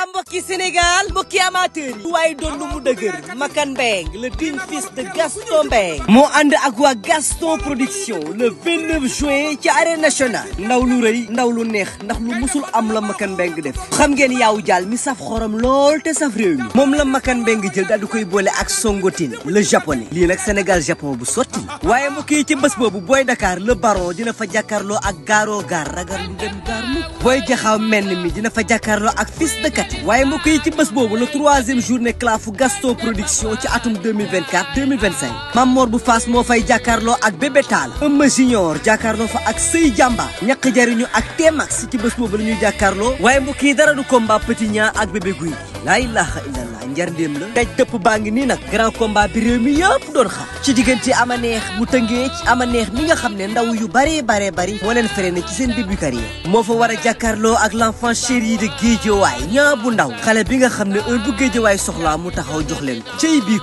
mbokki Sénégal mbokki amateur yi waaye doon lu mu dëgër Makan Mbengue le digne fils de Gaston Mbengue moo ànd ak waa Gaston production le 29 juin ci arène nationale ndaw lu rëy ndaw lu neex ndax lu musul am la Makan Mbengue def xam ngeen yaawu jaal mi saf xorom lool te saf réew mi moom la Makan Mbengue jël daal di koy boole ak Songotine le japonais lii nag Sénégal Japon bu sotti waaye mbokk yi ci bés boobu Boy Dakar le baron dina fa jàkkaarloo ak Garo Gar ragal lu dem gaar mukk Boy Jaxaw menn mi dina fa jàkkaarloo ak Fils de Kati waaye mbokk yi ci bés boobu le 3e journée clafu Gaston production ci atum 2024-2025 Mamor bu Fass moo fay jàkkaarloo ak Bébé Tall Eumeu Junior jàkkaarloo fa ak Sey Jamba ñaq jariñu ak T-Max ci bés boobu la ñuy jàkkaarloo waaye mbokk yi dara du combat Petit Niang ak Bébé Gouy laa ilaha illallah njarndéem la daj dëpp baa ngi nii nag grand combat bi réew mi yëpp doon xaar ci diggante ama neex bu tëngee ci ama neex mi nga xam ne ndaw yu bari moo leen freiné ci seen début carrière moo fa war a jàkkaarloo ak l'enfant chéri de Guédiawaye ñaa bu ndaw xale bi nga xam ne heure bu Guédiawaye soxlaa mu taxaw jox leen ko cey bii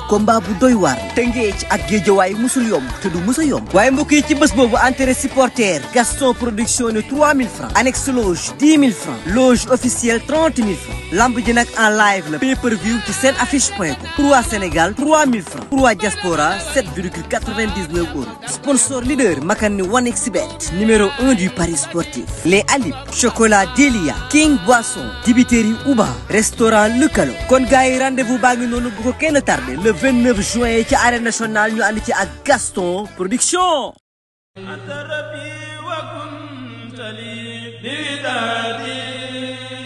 combat bu doy waar tëngee ci ak Guédiawaye musul yomb te du musa yomb waaye mbokk yi ci bés boobu entrée supporter Gaston production ne 3000 francs annexe loge 10 000 francs loge officielle 30 000 francs lamb ji nag en live la pay-per-view ci seen affiche.com pour waa Sénégal 3000 francs pour waa diaspora 7,99 euros sponsor leader Makan ni 1xBet numéro 1 du paris sportif les Alib chocolat Delia King Boisson dibiteri Uba restaurant Lukalo kon gars yi rendez-vous baa ngi noonu bu ko kenn tardé le 29 juin ci arène nationale ñu ànd ci ak Gaston production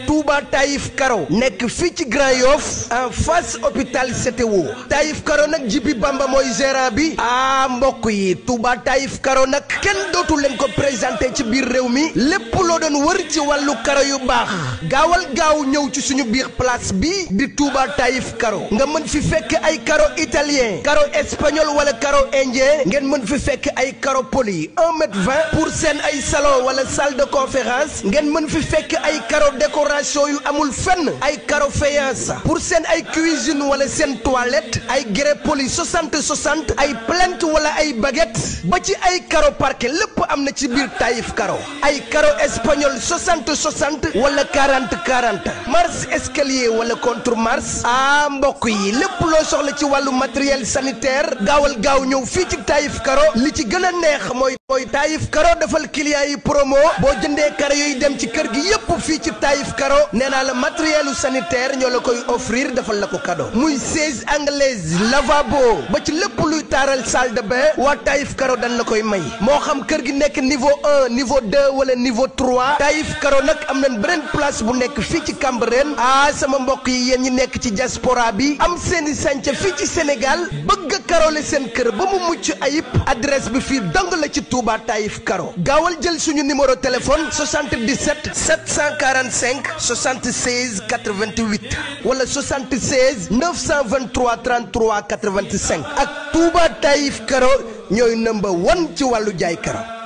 Touba Taïf Karo nekk fii ci Grand Yoff en face hôpital CTO Taïf Karo nag Jibi Bamba mooy gérant bi mbokk yi Touba Taïf Karo nag kenn dootu leen ko présenté ci biir réew mi lépp loo doon wër ci wàllu karo yu baax gaawal gaaw ñëw ci suñu biir place bi di Touba Taïf Karo nga mën fi fekk ay karo italien karo espagnol wala karo indien ngeen mën fi fekk ay karo poli 1,20 m pour seen ay salon wala salle de conférence ngeen mën fi fekk ay karo décoration yu amul fenn ay karo faïence pour seen ay cuisine wala seen toilette ay grès poli 60 ay plinthe wala ay baguette ba ci ay karo parquet lépp am na ci biir Taïf Karo ay karo espagnol 60 wala 40 marche escalier wala contre marche mbokk yi lépp loo soxla ci wàllu matériel sanitaire gaawal gaaw ñëw fii ci Taïf Karo li ci gën a neex mooy Taïf Karo defal client yi promo boo jëndee karo yooyu dem ci kër gi yépp fii ci Taïf Karo nee naa la matériel sanitaire ñoo la koy offrir defal la ko cadeau muy chaise anglaise lavabo ba ci lépp luy taaral salle de bain waa Taïf Karo dañ la koy may moo xam kër gi nekk niveau 1 niveau 2 wala niveau 3 Taïf Karo nag am nañ beneen place bu nekk fii ci Cambérène sama mbokk yi yéen ñi nekk ci diaspora bi am seeni sànca fii ci Sénégal bëgg a karole seen kër ba mu mucc ayib adresse bi fii dong la ci Touba Taïf Karo gaawal jël suñu numéro téléphone 77 745 76 88 wala 76 923 33 85 ak Touba Taïf Karo ñooy number 1 ci wàllu jaay karo